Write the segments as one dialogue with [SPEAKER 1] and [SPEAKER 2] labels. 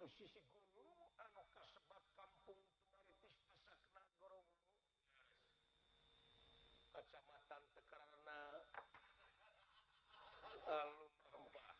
[SPEAKER 1] Di sisi gunung anu kasebat kampung Tumaritis Desa Nagorowo Kecamatan Tekarana Alumampah.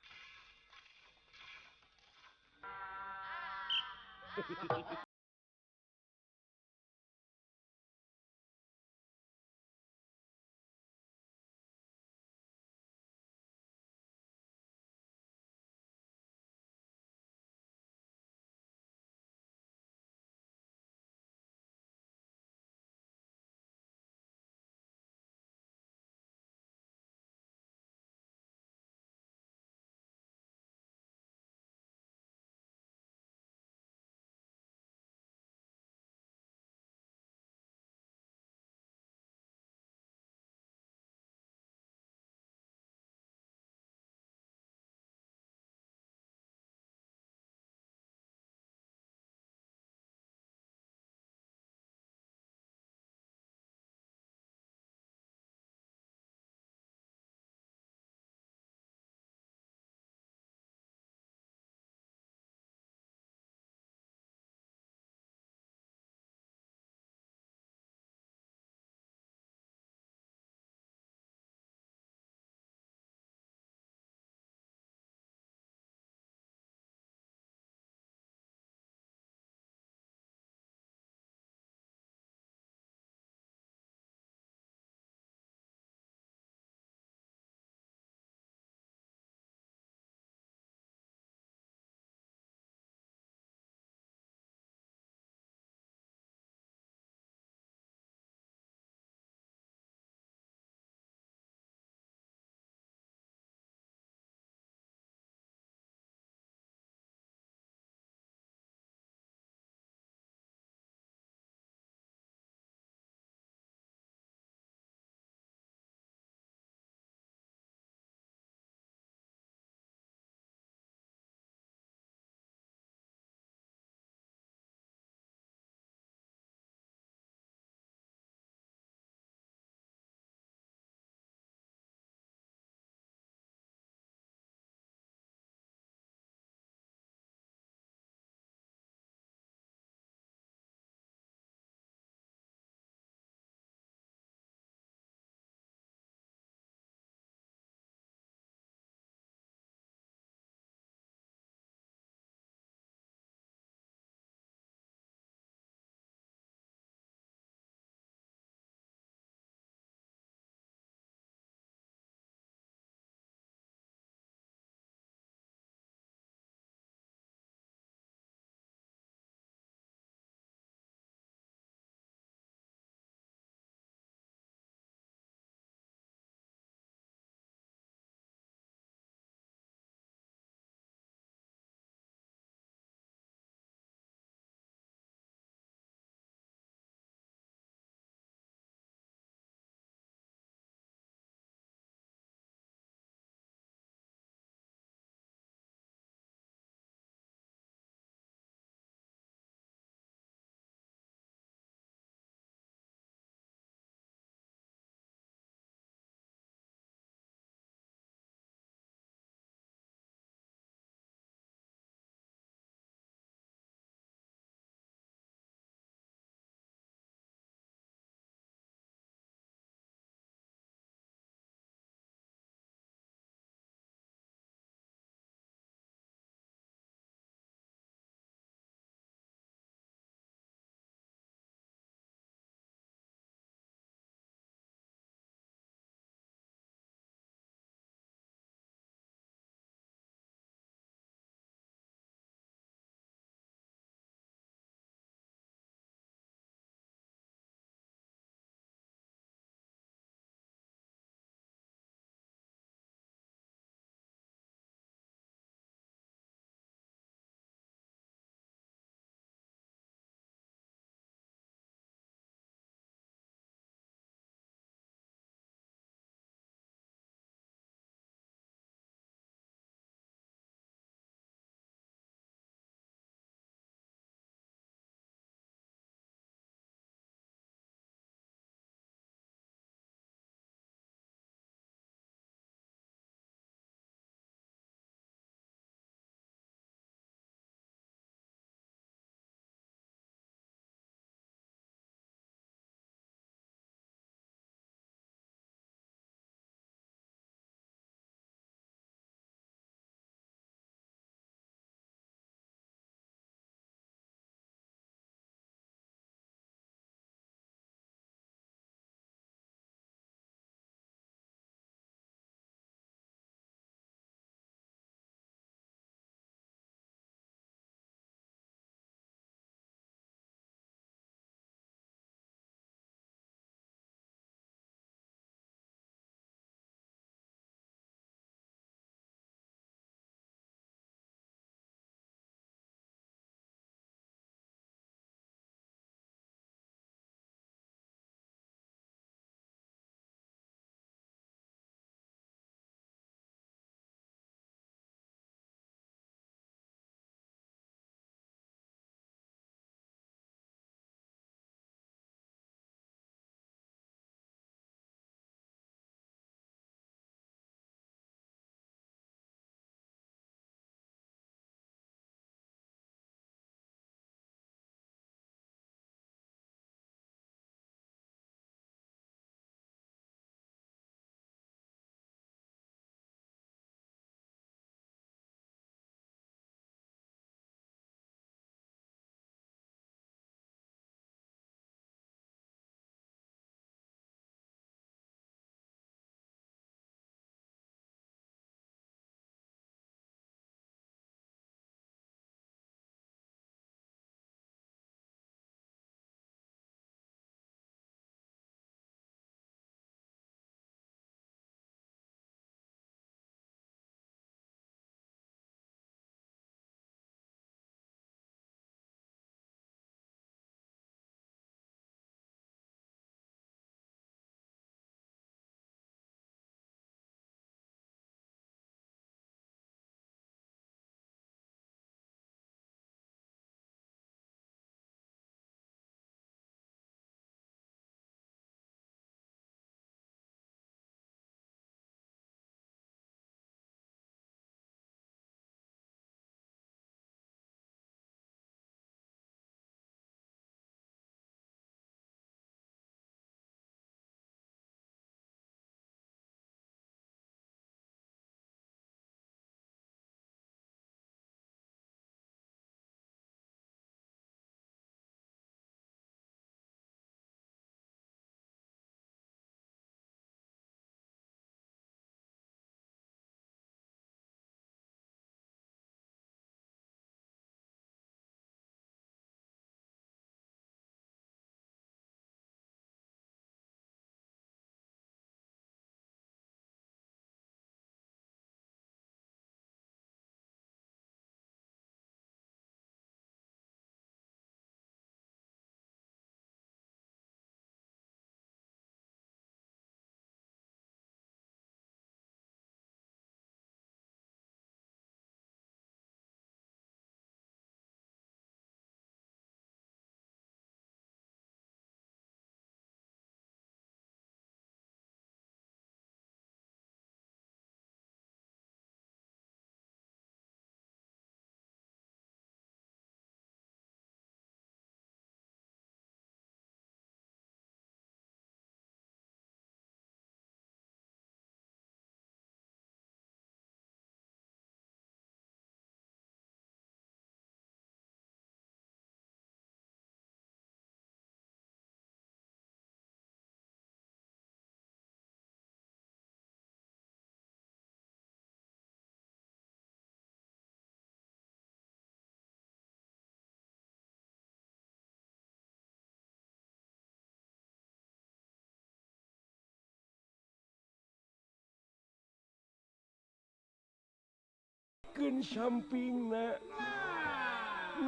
[SPEAKER 1] Keun sampingna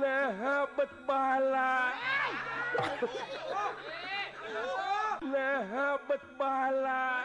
[SPEAKER 1] naha bet bala naha bet bala.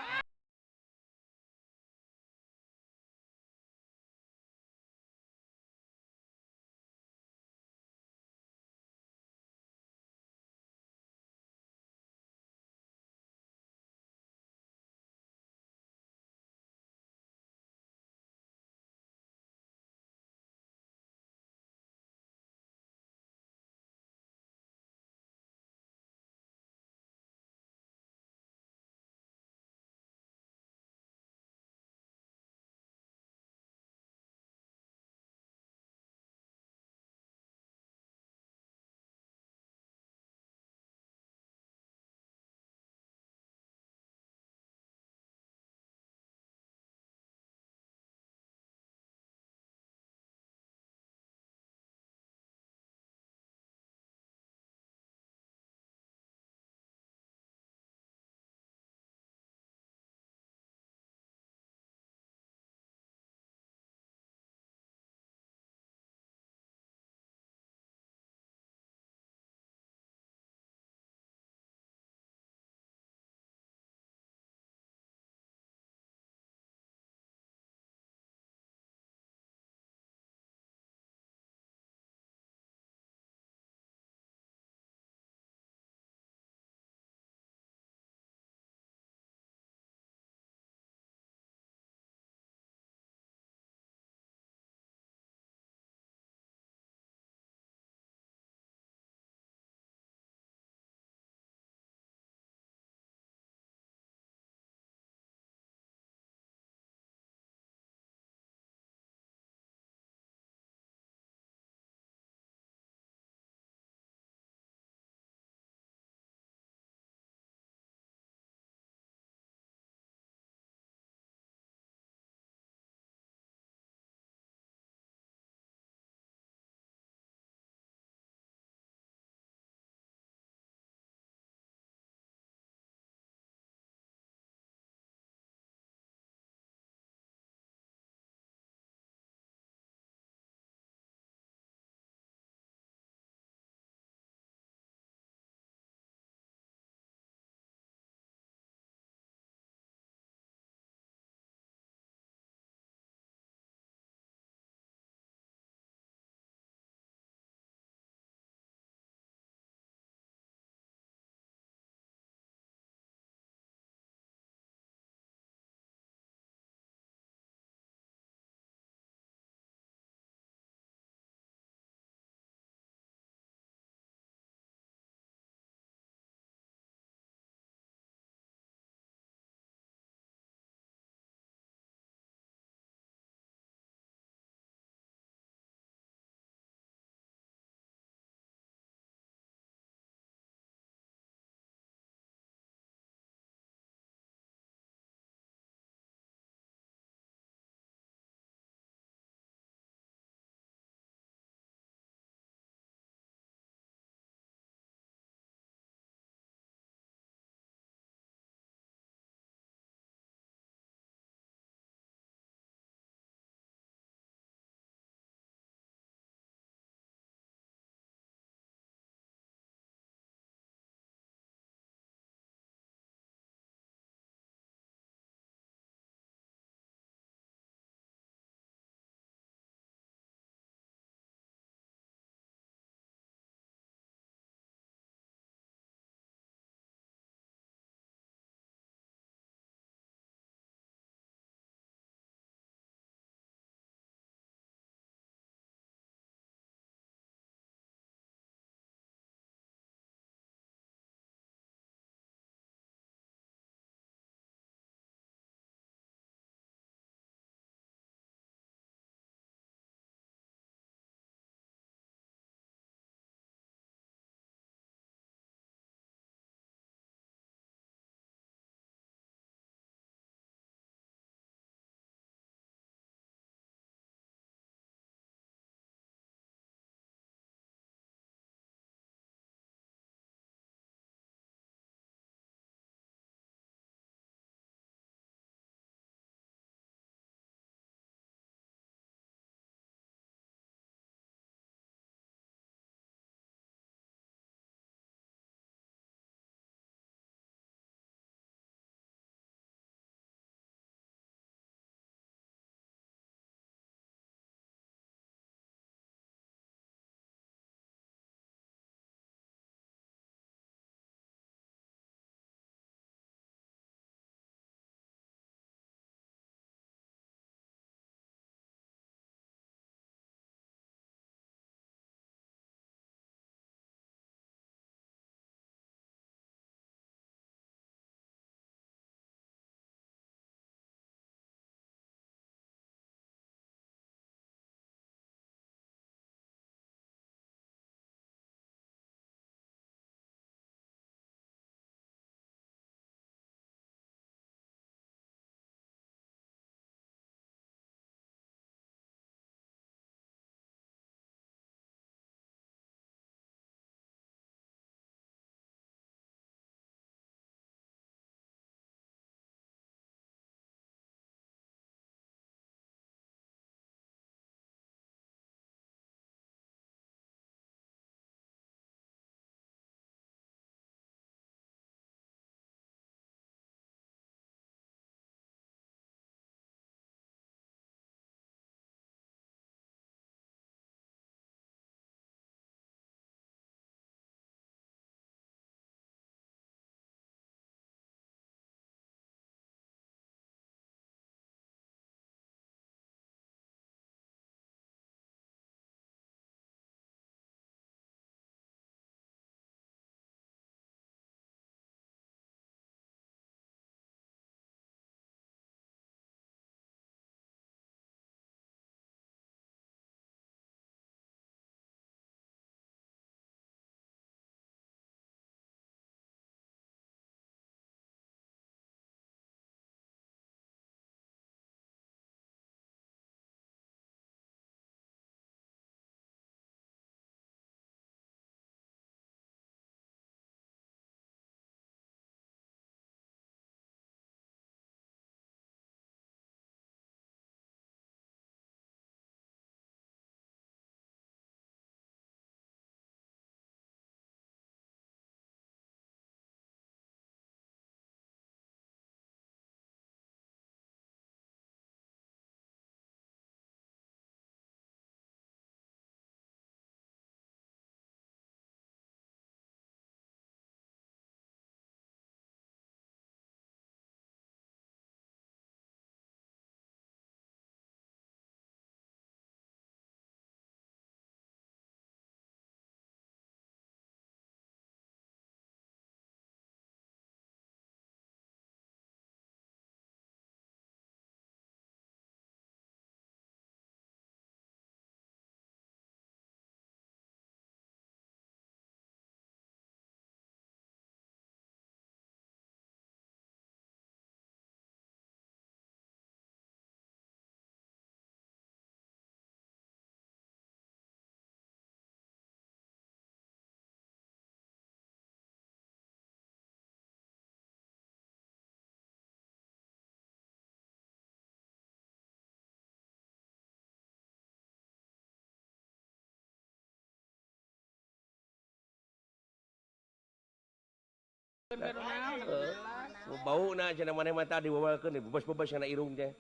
[SPEAKER 2] Bau na cenah maneh mah tadi wawalkeun bebas-bebas kana irung teh.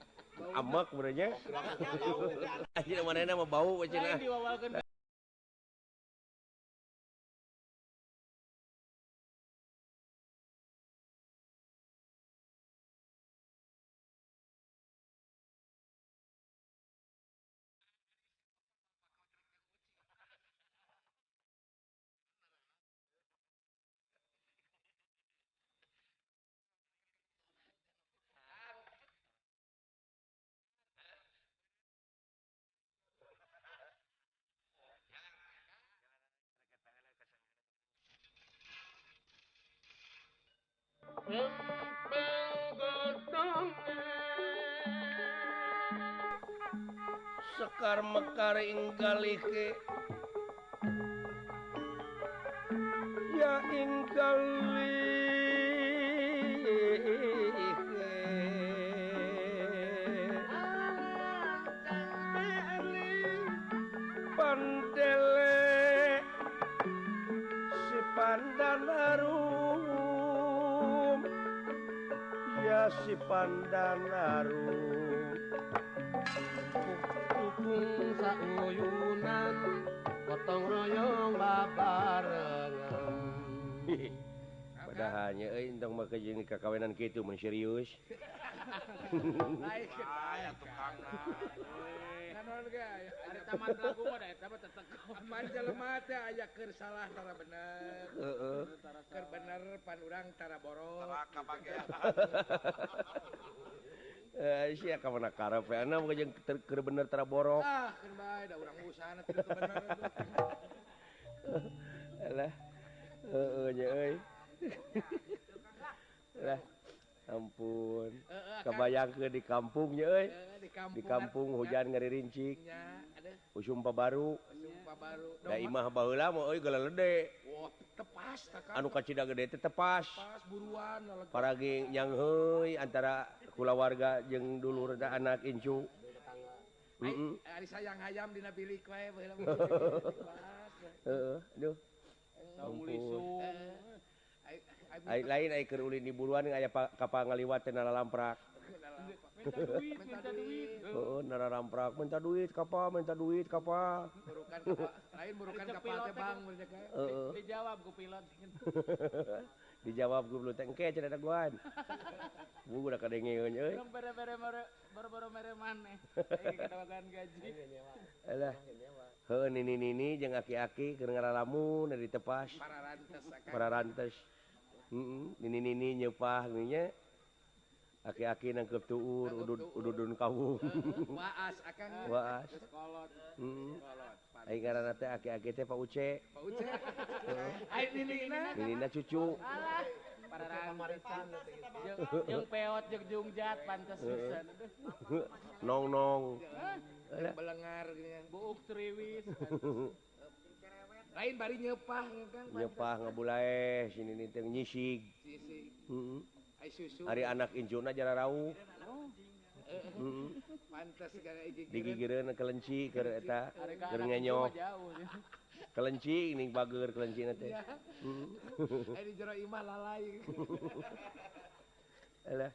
[SPEAKER 2] Amek benernya. Cenah manehna mah bau cenah. Sekar mekar inggalike ya inggalike pandele si pandan arum ya si pandan arum
[SPEAKER 3] Tukung sauyunan gotong royong babarengan.
[SPEAKER 2] Padahalnya euy entong make jeung kakawinan kitu mun serius.
[SPEAKER 1] Aya tukangna.
[SPEAKER 4] Ada tamat lagu mah da eta mah tetekon.
[SPEAKER 1] Aman jelema teh aya keur salah tara bener.
[SPEAKER 2] Heeh.
[SPEAKER 1] Keur bener pan urang tara borok.
[SPEAKER 5] Tara kabagean.
[SPEAKER 2] Sia ka mana karep we ana jeung keur bener tara borok.
[SPEAKER 1] Ah, keun bae da urang usahana teu bener.
[SPEAKER 2] Alah. Heeh nya euy. Lah, ampun. Kabayangkeun di kampung nya euy. Di kampung hujan ngaririncik. Usum pabaru. Da imah baheula mah euy galalede.
[SPEAKER 1] Wah, tepas tah
[SPEAKER 2] Anu kacida gede teh tepas.
[SPEAKER 1] Tepas buruan
[SPEAKER 2] paragi nyangheui antara kulawarga jeung dulur da anak incu. Heeh.
[SPEAKER 1] Ari sayang hayam dina bilik wae baheula.
[SPEAKER 2] Heeh, aduh. Ampun. Ai lain ai keur ulin di buruan aya kapal ngaliwat teh nalalamprak.
[SPEAKER 4] Minta duit, minta duit.
[SPEAKER 2] Heeh, nalalamprak minta duit kapal, minta duit kapal.
[SPEAKER 1] Burukan kapal, lain burukan kapal teh bang
[SPEAKER 2] heeh.
[SPEAKER 4] Dijawab ku pilot.
[SPEAKER 2] Dijawab ku pilot engke cenah daguan. Bu udah kadengeun euy.
[SPEAKER 4] Bere-bere boro-boro mere maneh. Euy kadawagan gaji.
[SPEAKER 2] Alah. Heuh nini-nini jeung aki-aki keur ngaralamun dari tepas.
[SPEAKER 1] Pararantes akang.
[SPEAKER 2] Pararantes. Heeh, nini-nini nyeupah nya. Aki-aki nangkep tuur ududun kawung.
[SPEAKER 1] Waas akang.
[SPEAKER 2] Waas.
[SPEAKER 4] Kolot.
[SPEAKER 2] Heeh. Ai ngaranna teh aki-aki teh Pak Uce.
[SPEAKER 1] Pak Uce. Ai ninina.
[SPEAKER 2] Ninina cucu.
[SPEAKER 4] Alah. Pararantes. Jeung peot jeung jungjat pantes pisan.
[SPEAKER 2] Nong-nong.
[SPEAKER 1] Belengar geuningan.
[SPEAKER 4] Buuk ceriwis.
[SPEAKER 1] Lain bari nyeupah kang.
[SPEAKER 2] Nyeupah ngabulaeh si nini teh nyisig.
[SPEAKER 1] Nyisig.
[SPEAKER 2] Heeh.
[SPEAKER 1] Ai susu.
[SPEAKER 2] Ari anak injuna jara rauh. Heeh.
[SPEAKER 1] Pantes gara gigireun.
[SPEAKER 2] Digigireun kelenci keur eta keur ngenyoh. Kelenci ning bageur kelencina teh. Heeh.
[SPEAKER 1] Ai di jero imah lalai.
[SPEAKER 2] Alah.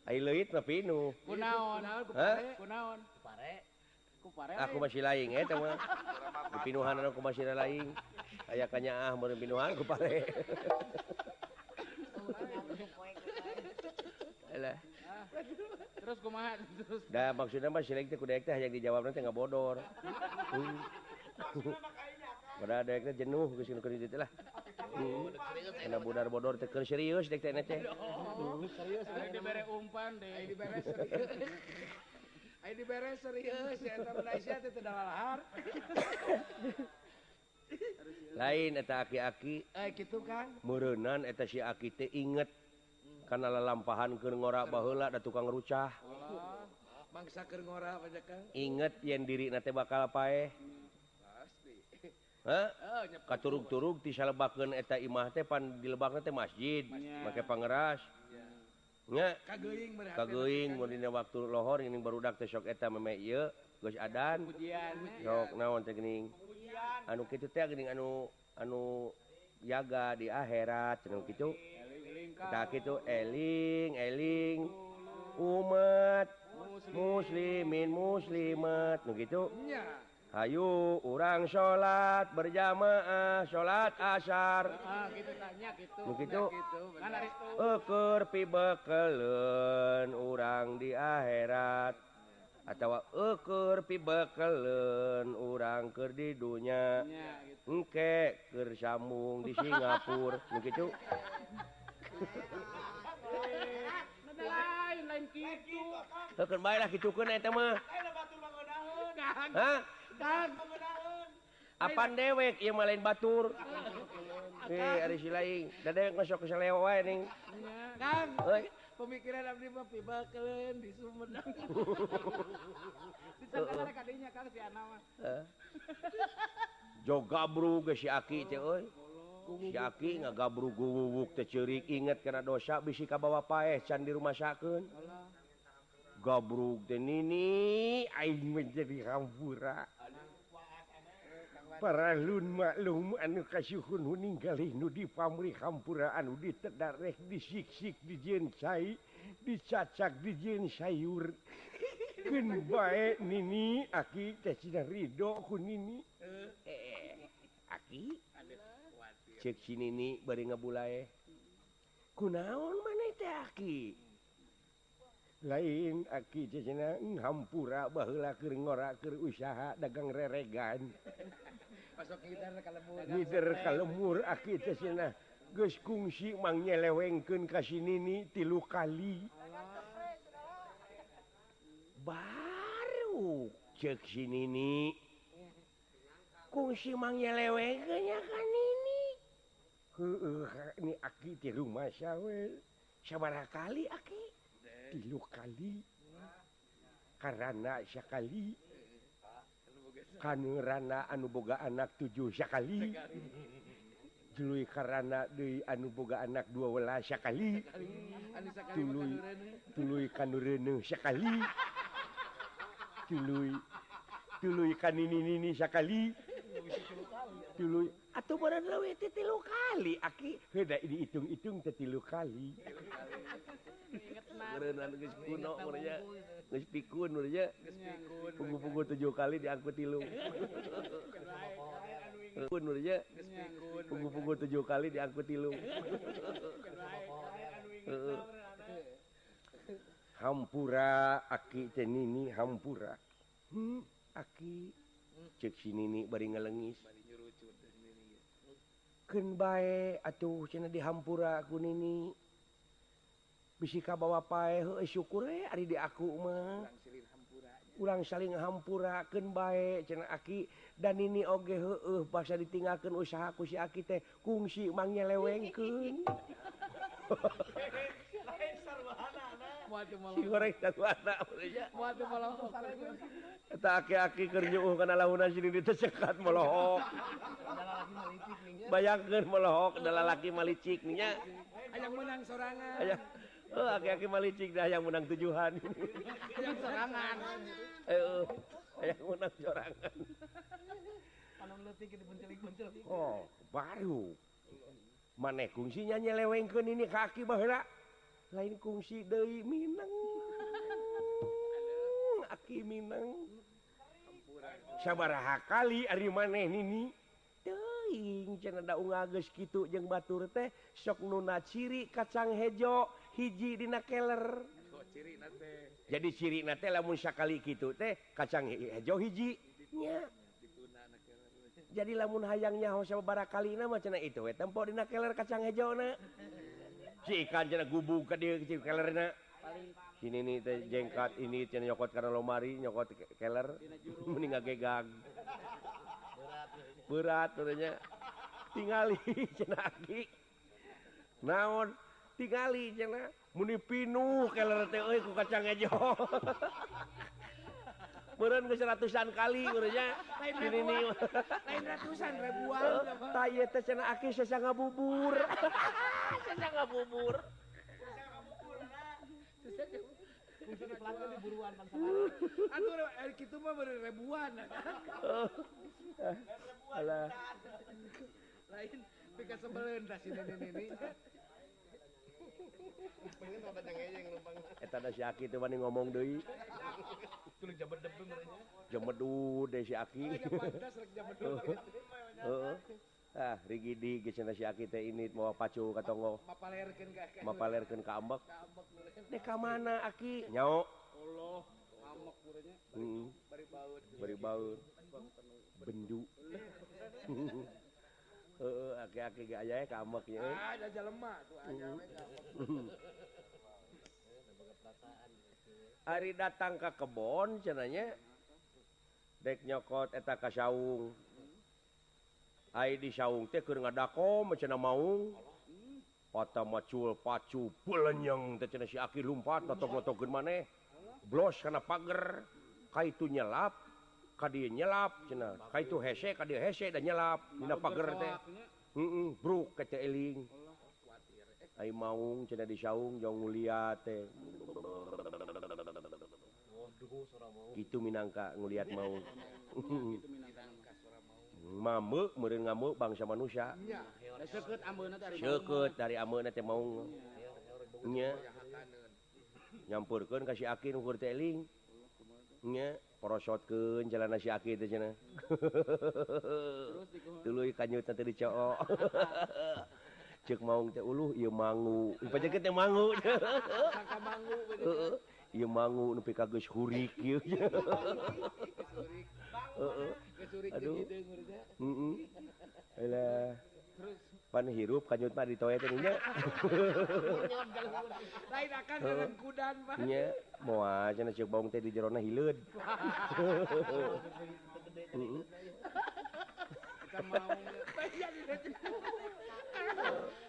[SPEAKER 2] Ai leuit mah pinuh.
[SPEAKER 4] Kunaon? Kunaon? Pare. Ku pare.
[SPEAKER 2] Aku masih laing eta mah. Dipinuhan anu ku masih laing. Aya kanyaah meureun pinuhan ku pare. Alah.
[SPEAKER 4] Terus kumaha terus?
[SPEAKER 2] Da maksudna mah sileg teh ku daek teh hayang dijawabna teh ngabodor. Padahal daek teh jenuh geus nu keur ditu lah. Kena budar bodor teh keur serius daek teh teh.
[SPEAKER 4] Serius aya dibere umpan deui.
[SPEAKER 1] Aya dibere serius. Aya dibere serius ya eta Malaysia teh teu dalalahar.
[SPEAKER 2] Lain eta aki-aki.
[SPEAKER 1] Kitu Kang.
[SPEAKER 2] Meureunan eta si aki teh inget kana lalampahan keur ngora baheula da tukang rucah.
[SPEAKER 1] Mangsa keur ngora bae Kang.
[SPEAKER 2] Inget yen dirina teh bakal paeh.
[SPEAKER 1] Pasti.
[SPEAKER 2] Hah? Katurug-turug ti salebakeun eta imah teh pan dilebakna teh masjid, make pangeras. Nya
[SPEAKER 1] kageuing berarti.
[SPEAKER 2] Kageuing mun dina waktu lohor geuning barudak teh sok eta meme ieu geus adan. Sok naon teh geuning. Anu kitu teh geuning anu anu jaga di akhirat cenah kitu. Tah kitu eling eling umat muslimin muslimat nu kitu. Hayu urang salat berjamaah salat asar. Nu kitu. Eueur pibekeleun urang di akhirat atawa eueur pibekeleun urang keur di dunya. Engke keur sambung di Singapura nu kitu.
[SPEAKER 4] Lain lain kitu.
[SPEAKER 2] Heukeun bae lah kitukeun eta mah. Hah? Apan dewek ieu mah lain batur. Ari si laing. Da dewek mah sok keseleo wae ning.
[SPEAKER 1] Kang, pemikiran abdi mah pibakeleun di Sumedang.
[SPEAKER 4] Disangka kadinya Kang si Ana mah.
[SPEAKER 2] Jogabrug ge si Aki teh euy. Si Aki ngagabrug guwuwuk teh ceurik inget kana dosa bisi ka bawa paeh can dirumasakeun. Gabrug teh nini aing menjadi hampura. Paralun maklum anu kasuhun ninggalih nu di pamrih hampura anu ditedareh disiksik dijieun cai dicacak dijieun sayur. Keun bae nini aki teh cenah ridho ku nini. Aki cek si nini bari ngabulae. Kunaon maneh teh aki? Lain aki teh cenah hampura baheula keur ngora keur usaha dagang reregan.
[SPEAKER 1] Masuk ngider ka lemur.
[SPEAKER 2] Ngider ka lemur aki teh cenah geus kungsi mang nyelewengkeun ka si nini 3 kali. Baru cek si nini. Kungsi mang nyelewengkeun nya ka nini. Heueuh ni aki teh rumasa we. Sabaraha kali aki? 3 kali. Karana sakali. Kanurana anu boga anak 7 sakali. Tuluy karana deui anu boga anak 12 sakali. Tuluy tuluy kanureuneuh sakali. Tuluy tuluy kanini-nini sakali. Tuluy atuh meureun leuwih ti 3 kali aki. Heuh da diitung-itung teh 3 kali. Meureunna geus kuno meureunnya. Geus pikun meureunnya. Pugu-pugu 7 kali diangkut 3. Pikun meureunnya. Pugu-pugu 7 kali diangkut 3. Hampura aki teh nini hampura. Aki cek si nini bari ngalengis. Keun bae atuh cenah dihampura ku nini. Bisi ka bawa paeh heueuh syukur we ari di aku mah. Urang saling hampura keun bae cenah aki dan nini oge heueuh basa ditinggalkeun usaha ku si aki teh kungsi mang nyelewengkeun. Si goreng sarwana nya. Eta aki-aki keur nyuuh kana launan si nini teh cekat molohok. Bayangkeun molohok da lalaki malicik nya.
[SPEAKER 1] Hayang menang sorangan.
[SPEAKER 2] Hayang oh, aki-aki malicik dah yang menang 7-an.
[SPEAKER 4] Hayang sorangan.
[SPEAKER 2] Hayang menang sorangan.
[SPEAKER 4] Panon leutik dibencelik-bencelik.
[SPEAKER 2] Oh, baru. Maneh kungsinya nyelewengkeun ini ka aki baheula. Lain kungsi deui mineng. Aki mineng. Sabaraha kali ari maneh nini? Teuing cenah da unggal geus kitu jeung batur teh sok nuna ciri kacang hejo hiji dina keler. Jadi cirina teh lamun sakali kitu teh kacang hejo hiji nya. Jadi lamun hayang nyaho sababaraha kalina mah cenah itu we tempo dina keler kacang hejona. Si ikan cenah gubug ka dieu si kelerna. Si nini teh jengkat ini cenah nyokot kana lomari nyokot keler mending ngagegag. Berat nya tingali cenah aki. Naon tingali cenah muni pinuh keler teh euy ku kacang hejo. Meureun geus ratusan kali meureun nya. Lain
[SPEAKER 1] lain ratusan ribuan.
[SPEAKER 2] Tah ieu teh cenah aki sesa ngabubur. Sesa ngabubur.
[SPEAKER 1] Atuh kitu mah meureun ribuan.
[SPEAKER 2] Alah.
[SPEAKER 1] Lain Nepi ka sebeleun tah si nini-nini.
[SPEAKER 2] Eta da si Aki teh wani ngomong deui.
[SPEAKER 1] Tuluy jabedep meureun.
[SPEAKER 2] Jemedud deh si Aki.
[SPEAKER 1] Pantas rek jemedud.
[SPEAKER 2] Heeh. Ah, rigidi geus cenah si Aki teh ini mawa pacu ka tonggo.
[SPEAKER 1] Mapalerkeun ka
[SPEAKER 2] Mapalerkeun ka ambek. Dek ka mana Aki? Nyao.
[SPEAKER 4] Allah, ambek meureunnya.
[SPEAKER 2] Heeh.
[SPEAKER 1] Bari baut.
[SPEAKER 2] Bari baut. Bendu. Heeh, aki-aki ge aya ka ambek nya.
[SPEAKER 1] Ah, da jelema tuh aya we ka ambek.
[SPEAKER 2] Ari datang ka kebon cenah nya. Dek nyokot eta ka saung. Ai di saung teh keur ngadakom cenah maung. Pata macul pacu belenyeng teh cenah si Aki lumpat notok-notokeun maneh. Blos kana pager, ka itu nyelap, ka dieu nyelap cenah. Ka itu hese, ka dieu hese da nyelap dina pager teh. Heeh, bruk ka teh eling. Ai maung cenah di saung jong nguliat teh. Kitu minangka nguliat maung. Mameu meureun ngamuk bangsa manusia.
[SPEAKER 4] Seukeut ambeuna teh ari
[SPEAKER 2] Seukeut dari ambeuna teh maung. Nya. Nyampurkeun ka si Aki nu keur teh eling. Nya, porosotkeun jalana si Aki teh cenah. Tuluy kanyutna teh dicook. Ceuk maung teh uluh ieu mangu. Pajekeun teh mangu.
[SPEAKER 1] Sangka mangu
[SPEAKER 2] heeh. Ieu mangu nepi ka geus hurik ieu. Heeh. Aduh. Heeh. Alah. Pan hirup kanyut mah ditoe teh nya.
[SPEAKER 1] Lain akan dengan kudan mah.
[SPEAKER 2] Nya, moal cenah ceuk baung teh di jerona hileud. Heeh.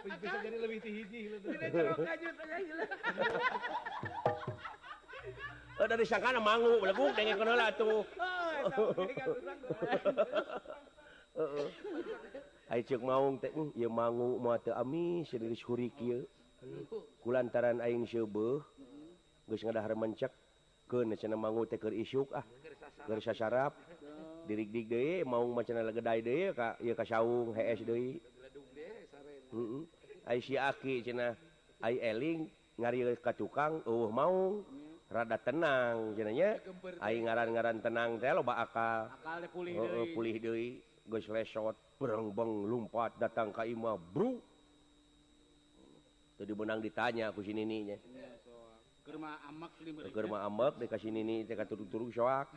[SPEAKER 1] Bisa jadi lebih ti hiji hileud. Dina jero kanyut aya hileud.
[SPEAKER 2] Oh, dari sangkana mangu beleguk dengekeun heula atuh. Heeh. Ai ceuk maung teh ieu mangu moal teu amis geus hurik ieu. Kulantaran aing seubeuh geus ngadahar mencek keun cenah mangu teh keur isuk ah. Keur sasarap dirigdig deui maung mah cenah legedai deui ka ieu ka saung hees deui. Heeh. Ai si Aki cenah ai eling ngarieu ka tukang eueuh maung. Rada tenang cenah nya. Ai ngaran-ngaran tenang teh loba akal.
[SPEAKER 4] Akal teh pulih deui.
[SPEAKER 2] Heeh, pulih deui. Geus lesot berengbeng lumpat datang ka imah bru. Teu dibeunang ditanya ku si nini nya.
[SPEAKER 4] Keur mah amek
[SPEAKER 2] Keur mah amek deui ka si nini teh katurug-turug soak.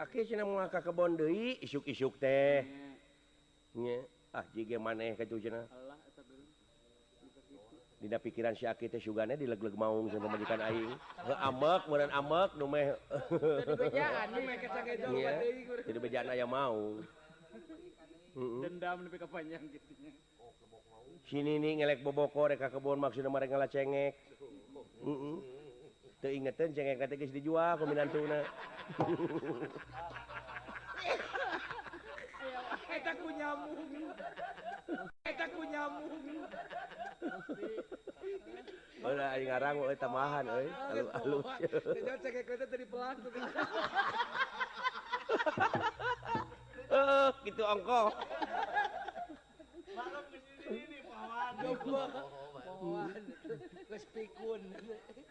[SPEAKER 2] Aki cenah moal ka kebon deui isuk-isuk teh. Nya, ah jige maneh kitu cenah. Dina pikiran si Aki teh sugane dilegleg maung jeung pamajikan aing. Heuh amek meureun amek nu meh
[SPEAKER 4] Teu dibejaan
[SPEAKER 1] nu meh kacang hijau deui.
[SPEAKER 2] Teu dibejaan aya maung. Heeh.
[SPEAKER 4] Dendam nepi ka panjang kitu nya.
[SPEAKER 2] Si nini ngelek boboko rek ka kebon maksudna mah rek ngala cengek. Heeh. Teu ingeteun cengek teh geus dijual ku minantuna.
[SPEAKER 1] Eta ku nyamuk. Eta ku nyamuk.
[SPEAKER 2] Ulah aing ngarang euy tambahan euy alus.
[SPEAKER 1] Teh cengek teh teu dipelan.
[SPEAKER 2] Heeh, kitu ongkoh.
[SPEAKER 3] Maklum geus ini pawan.
[SPEAKER 1] Pawan. Geus pikun.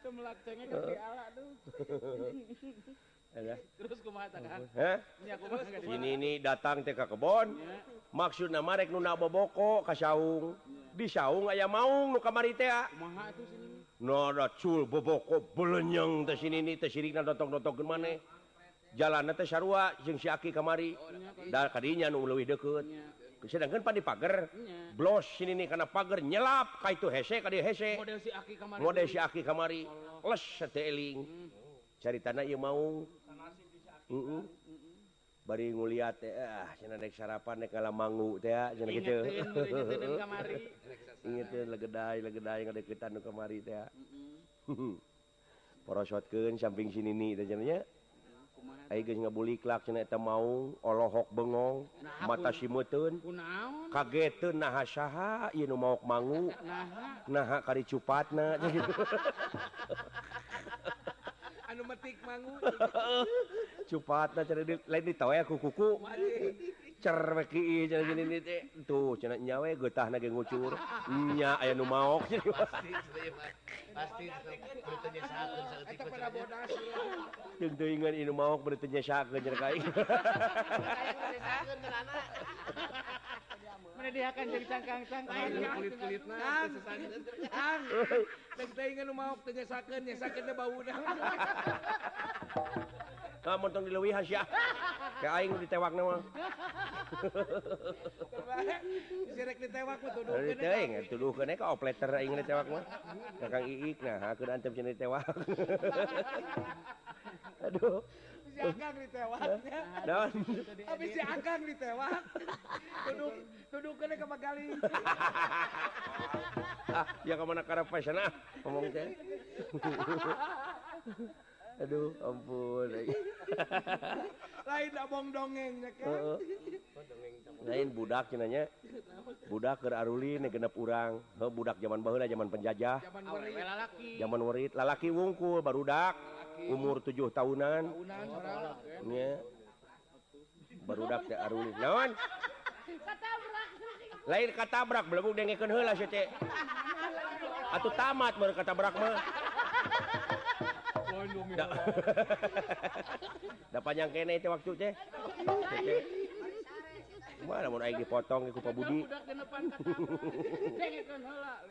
[SPEAKER 4] Teu melak cengek di ala tuh. Terus kumaha tah Kang?
[SPEAKER 2] Heh? Ini ini datang teh ka kebon. Maksudna mah rek nu boboko ka saung. Di saung aya maung nu kamari teh.
[SPEAKER 4] Kumaha atuh si nini?
[SPEAKER 2] Nada cul boboko belenyeng teh si nini teh sirikna dotok-dotokeun maneh. Jalanna teh sarua jeung si Aki kamari. Da kadinya nu leuwih deukeut. Sedangkan pan di pager. Blos si nini kana pager nyelap ka itu hese ka dieu hese.
[SPEAKER 4] Model si Aki kamari.
[SPEAKER 2] Model si Aki kamari. Les teh eling. Caritana ieu maung. Heeh. Bari nguliat teh ah cenah rek sarapan rek ngalamangu teh cenah kitu.
[SPEAKER 4] Ingeteun kamari.
[SPEAKER 2] Ingeteun legedai ngadeukeutan nu kamari teh. Heeh. Porosotkeun samping si nini teh cenah nya. Ai geus ngabuliklak cenah eta maung olohok bengong mata simeuteun.
[SPEAKER 4] Kunaon?
[SPEAKER 2] Kageteun naha saha ieu nu maok mangu.
[SPEAKER 4] Naha?
[SPEAKER 2] Naha kari cupatna gitu.
[SPEAKER 1] Anu metik mangu.
[SPEAKER 2] Cupatna cenah lain ditoe ku kuku. Cer we kieu cenah si Nini teh. Tuh cenah nya we geutahna ge ngucur. Nya aya nu maok.
[SPEAKER 1] Pasti pasti teu nyesakeun saeutik. Eta pada bodas.
[SPEAKER 2] Jeung teuingan ieu nu maok beureut teu nyesakeun cenah ka aing.
[SPEAKER 4] Nyesakeun cenah. Menedihakan jeung cangkang-cangkang
[SPEAKER 1] kulit-kulitna teu sesakeun. Teu teuingan nu maok teu nyesakeun, nyesakeun teh bauna.
[SPEAKER 2] Tah mun tong dileuwihan sia. Ka aing nu ditewakna mah.
[SPEAKER 1] Sirek ditewak mah tuduhkeun.
[SPEAKER 2] Teuing tuduhkeun ka opleter aing ditewak mah. Ka Kang Iik nah hakeun antep cenah ditewak. Aduh.
[SPEAKER 1] Si Akang ditewaknya.
[SPEAKER 2] Naon?
[SPEAKER 1] Habis si Akang ditewak. Tuduhkeun ka Magali.
[SPEAKER 2] Ah, ya ka mana karepes ah ngomong teh. Aduh, ampun.
[SPEAKER 1] Lain abong dongeng nya kan.
[SPEAKER 2] Heeh. Lain budak cenah nya. Budak keur arulin genep urang. Heuh budak zaman baheula zaman penjajah.
[SPEAKER 1] Zaman werit
[SPEAKER 4] lalaki.
[SPEAKER 2] Zaman werit lalaki wungkul barudak umur 7 tahunan. Nya. Barudak teh arulin. Naon?
[SPEAKER 4] Katabrak.
[SPEAKER 2] Lain katabrak belebug dengekeun heula sia teh. Atuh tamat meureun katabrak mah. Da panjang keneh teh waktu teh. Kumaha lamun aing dipotong ku Pak Budi.
[SPEAKER 4] Budak genepan katabrak. Dengekeun heula.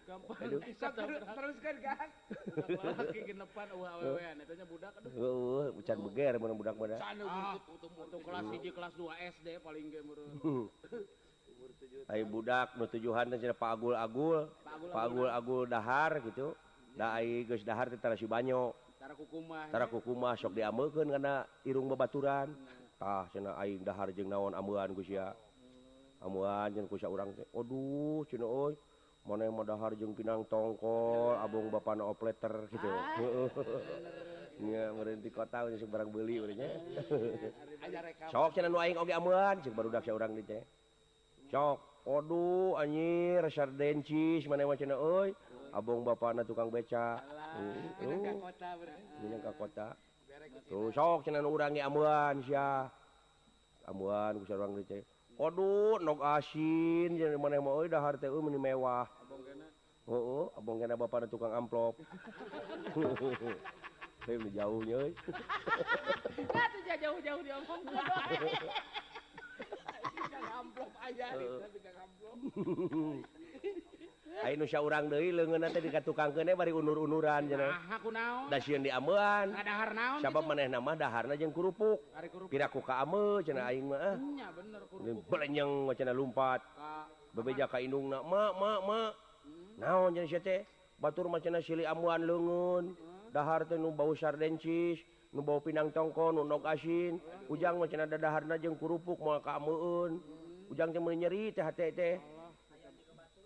[SPEAKER 4] Gampang.
[SPEAKER 1] Teruskan kan.
[SPEAKER 4] Lalaki genepan eueuh awewean eta nya budak aduh.
[SPEAKER 2] Heueuh, can beger mun budak mah.
[SPEAKER 4] Untung kelas 1 kelas 2 SD paling ge meureun.
[SPEAKER 2] Ai budak nu tujuhan teh cenah Pak Agul-agul. Pak Agul-agul dahar gitu. Da ai geus dahar teh tara si banyo. Tara kukumah sok diameukeun kana irung babaturan. Tah cenah aing dahar jeung naon ameuan ku sia. Ameuan jeung ku sia urang teh. Aduh cenah euy. Maneh mah dahar jeung pinang tongkol, abong bapana opleter gitu. Heeh. Nya meureun di kota geus barang beuli urang nya. Sok cenah nu aing oge ameuan jeung barudak sia urang teh. Sok, aduh anjir sardencis maneh mah cenah euy. Abong bapana tukang beca.
[SPEAKER 4] Minang ka kota berarti.
[SPEAKER 2] Minang ka kota. Tuh sok cenah nu urang ge ameuan sia. Ameuan ku sia urang teh. Aduh nog asin cenah maneh mah euy dahar teh euy meuni mewah. Heeh, abong kena bapana tukang amplop. Heuh nu jauh nya euy.
[SPEAKER 4] Nah tuh jauh-jauh diomong.
[SPEAKER 1] Tukang amplop aja tukang amplop.
[SPEAKER 2] Ai nu saurang deui leungeunna teh dikatukangkeun bari unur-unuran cenah.
[SPEAKER 4] Naha kunaon?
[SPEAKER 2] Da sieun diameuan.
[SPEAKER 4] Dahar naon?
[SPEAKER 2] Sabab manehna mah daharna jeung kerupuk. Pira ku kaameu cenah aing mah ah.
[SPEAKER 4] Nya bener kerupuk.
[SPEAKER 2] Belenyeng cenah lumpat. Bebeja ka indungna, "Ma, ma, ma." Naon cenah sia teh? Batur mah cenah silih ameuan leungeun. Dahar teh nu bau sardencis, nu bau pinang tongkol, nu nog asin. Ujang mah cenah daharna jeung kerupuk moal kaameueun. Ujang teh meuni nyeri teh hate teh.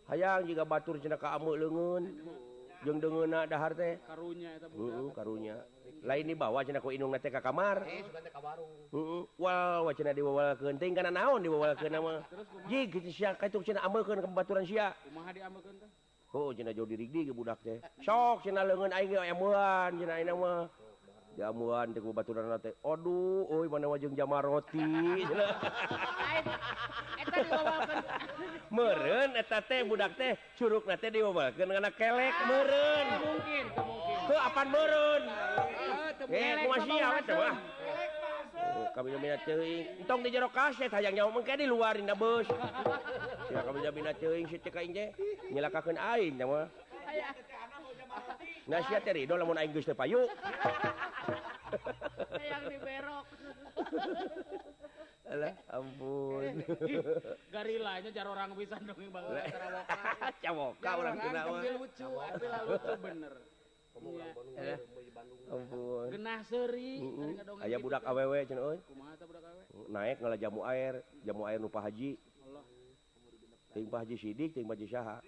[SPEAKER 2] Hayang jiga batur cenah ka ameu leungeun jeung deungeunna dahar teh.
[SPEAKER 4] Karunya eta budak.
[SPEAKER 2] Heeh, karunya. Lain dibawa cenah ku indungna teh ka kamar.
[SPEAKER 3] Sugan teh ka warung.
[SPEAKER 2] Heeh, wal wa cenah diwawalkeun teuing kana naon diwawalkeun mah. Jig kitu sia kaitu cenah ameukeun ka baturan sia.
[SPEAKER 4] Kumaha diameukeun teh?
[SPEAKER 2] Heuh cenah jauh dirigdi ge budak teh. Sok cenah leungeun aing ge ameuan cenah ayeuna mah. Diameuan teh ku baturanna teh. Aduh, euy mana mah jeung jama roti cenah.
[SPEAKER 4] Eta diwawalkeun.
[SPEAKER 2] Meureun eta teh budak teh curugna teh diwawalkeun kana kelek meureun.
[SPEAKER 4] Mungkin, teu mungkin.
[SPEAKER 2] Heuh apan meureun.
[SPEAKER 4] Kelek
[SPEAKER 2] kumaha sia we teh mah. Kami mina teuing. Entong di jero kaset hayang nyawa mengke di luar dina beus. Sia kami mina teuing si teh ka aing teh nyelakakeun aing teh mah. Nah sia teh rido lamun aing geus teu payu.
[SPEAKER 4] Hayang diberok.
[SPEAKER 2] Alah ampun.
[SPEAKER 4] Garilanya jar orang pisan dongeng banget Carawoka.
[SPEAKER 2] Cawoka urang teh mah.
[SPEAKER 4] Lucu, tapi lah lucu bener.
[SPEAKER 2] Ampun.
[SPEAKER 4] Genah seuri
[SPEAKER 2] Aya budak awewe cenah euy.
[SPEAKER 4] Kumaha tah budak awewe?
[SPEAKER 2] Naek ngala jamu air nu Pak Haji. Teuing Pak Haji Sidik, teuing Pak Haji saha.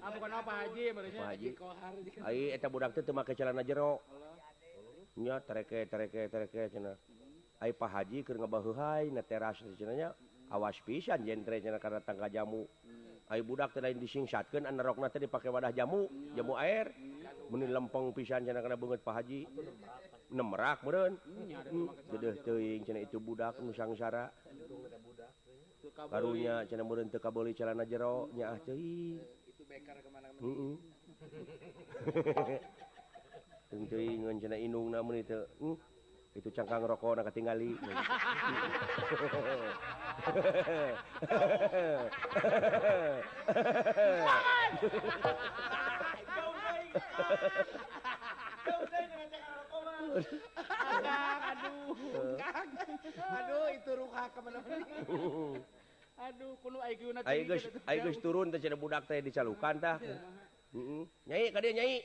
[SPEAKER 4] Ah bukan apa Haji meureunnya.
[SPEAKER 2] Pak Haji. Ai eta budak teh teu make celana jero. Nya tereke tereke tereke cenah. Ai Pak Haji keur ngabaheuhai na teras cenah nya awas pisan jentre cenah kana tangga jamu. Ai budak teh lain disingsatkeun anerokna teh dipake wadah jamu, jamu air. Meuni lempeng pisan cenah kana beungeut Pak Haji. Nemrak meureun. Dedeuh teuing cenah itu budak nu sangsara. Karunya cenah meureun teu kabeuli calana jero nya ah teuing.
[SPEAKER 1] Itu bekar kemana-mana.
[SPEAKER 2] Heeh. Teuing ngeun cenah indungna meuni teu. Itu cangkang rokok na katingali.
[SPEAKER 4] Aduh.
[SPEAKER 1] Aduh itu ruha kemana-mana.
[SPEAKER 4] Aduh kuno IQ na
[SPEAKER 2] Ai geus turun teh cenah budak teh dicalukan tah. Heeh. Nyai ka dieu nyai.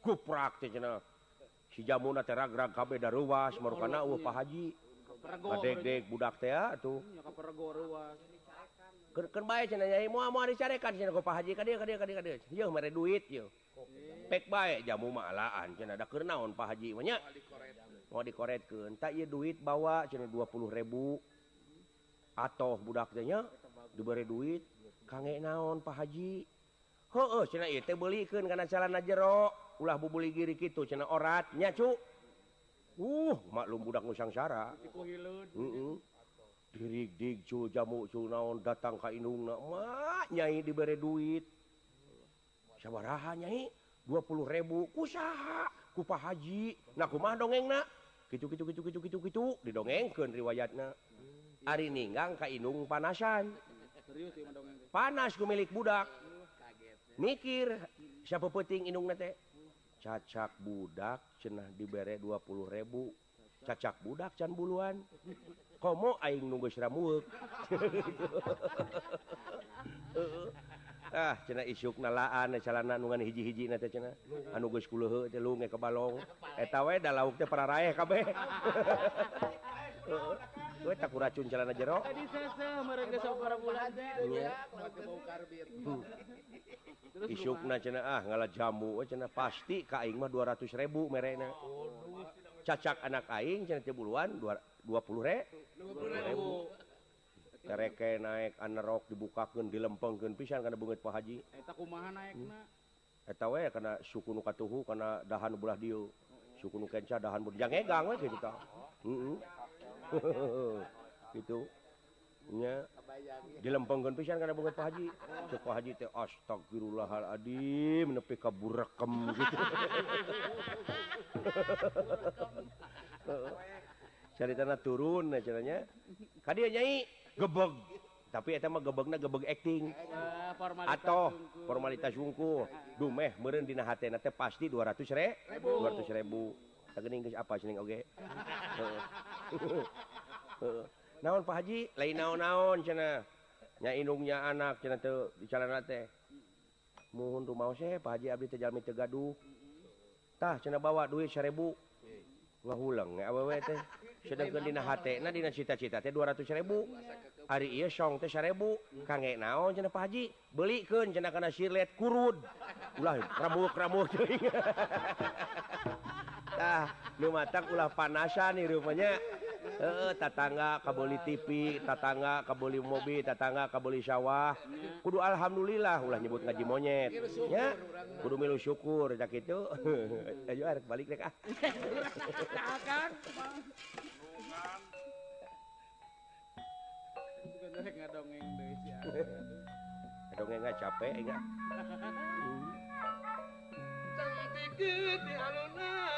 [SPEAKER 2] Kuprak teh cenah. Si jamuna teh ragrag kabeh daruwas marukana eueuh Pak Haji. Kadegdeg budak teh atuh.
[SPEAKER 4] Nya kaperego reuwas.
[SPEAKER 2] Keun bae cenah nyai moal moal dicarekan cenah ku Pak Haji ka dieu ka dieu ka dieu ka dieu. Yeuh mere duit yeuh. Pek bae jamu mah alaan cenah da keur naon Pak Haji mah nya. Moal dikoretkeun. Tah ieu duit bawa cenah 20.000. Atoh budak teh nya dibere duit kangge naon Pak Haji. Heueuh cenah ieu teh beulikeun kana calana jero. Ulah bubuli giri kitu cenah orat nya cu. Maklum budak nu sangsara. Heeh. Dirigdig cu jamu cu naon datang ka indungna mak nyai dibere duit. Sabaraha nyai? 20.000. Ku saha? Ku Pak Haji. Nah kumaha dongengna? Kitu kitu kitu kitu kitu kitu didongengkeun riwayatna. Ari ninggang ka indung panasan. Panas ku milik budak. Mikir siapa peuting indungna teh? Cacak budak cenah dibere 20.000. Cacak budak can buluan. Komo aing nu geus ramueuk. Ah cenah isukna laan calana nu ngan hiji-hijina teh cenah. Anu geus kuleuheuh teh lunge ka balong. Eta we da lauk teh pararaeh kabeh. We tak racun calana jero.
[SPEAKER 4] Tadi seseh meureun geus sabaraha bulan teh.
[SPEAKER 1] Bau karbit.
[SPEAKER 2] Isukna cenah ah ngala jamu we cenah pasti ka aing mah 200.000 merena. Cacak anak aing cenah teh buluan 20.000. Tereke naek anerok dibukakeun dilempengkeun pisan kana beungeut Pak Haji.
[SPEAKER 4] Eta kumaha naekna?
[SPEAKER 2] Eta we kana suku nu katuhu kana dahan belah dieu. Suku nu kenca dahan belah jangegang we kitu tah. Heeh. Gitu. Nya dilempengkeun pisan kana beungeut Pak Haji. Cek Pak Haji teh astagfirullahaladzim nepi ka burekem gitu. Caritana turun cenah nya. Ka dieu nyai gebeg. Tapi eta mah gebegna gebeg acting. Atau formalitas wungkul. Dumeh meureun dina hatena teh pasti 200.000. 200.000. Tah geuning geus apa cenah oge. Heeh. Naon Pak Haji? Lain naon-naon cenah. Nya indungnya anak cenah teu di calana teh. Muhun rumaos we Pak Haji abdi teh jalmi teu gaduh. Tah cenah bawa duit 1.000. Ngahuleng awewe teh. Sedengkeun dina hatena dina cita-cita teh 200.000. Ari ieu song teh 1.000. Kangge naon cenah Pak Haji? Beulikeun cenah kana sirlet kurud. Ulah ramuk-ramuk teuing. Tah nu matak ulah panasan ieu rupanya. Heeh, tatangga kabeuli TV, tatangga kabeuli mobil, tatangga kabeuli sawah. Kudu alhamdulillah ulah nyebut ngaji monyet. Nya, kudu milu syukur cak kitu. Ayo arek balik rek ah.
[SPEAKER 4] Akang. Rek ngadongeng deui si
[SPEAKER 2] Ngadongeng enggak capek enggak.
[SPEAKER 3] Cantik di alun-alun.